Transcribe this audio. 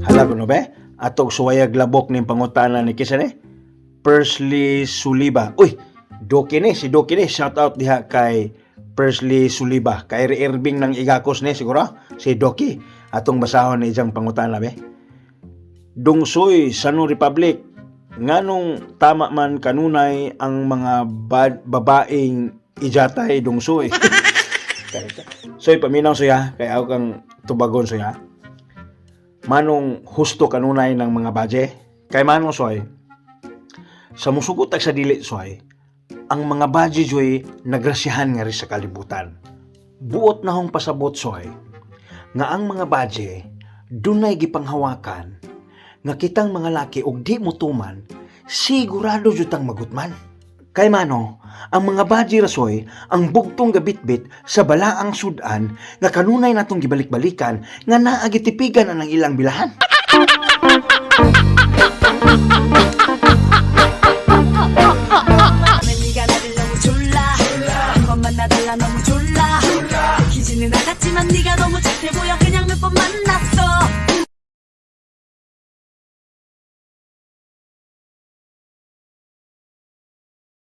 Hala kuno be? Atog suwayag labok ning pangutana ni kinsa ni? Persley Suliba. Uy, Doki ni, si Doki ni. Shout out diha kay Persley Suliba. Kay Irving ng Igakos ni siguro. Si Doki. Atong basahon ni iyang pangutana be. Dungsoy Sano Republic, nganong tama man kanunay ang mga babaeng ijatay, dungsoy? Soy, paminaw soy ha, kay ako kang tubagon, soy ha. Manong husto kanunay ng mga baje? Kay manong, soy, sa musugot ag sa dili, soy, ang mga baje joy nagrasyahan nga ri sa kalibutan. Buot na hong pasabot, soy, nga ang mga baje dunay gipanghawakan nga kitang mga laki og di mo tuman, sigurado jud tang magutman. Kay mano, ang mga baje rasoy ang bugtong gabitbit sa balaang sudan nga kanunay natong gibalik-balikan nga naa gitipigan ang ilang bilahan. 네가 나를 너무 졸라 한 번만 나달라 너무 졸라 들키지는 않았지만 네가 너무 착해.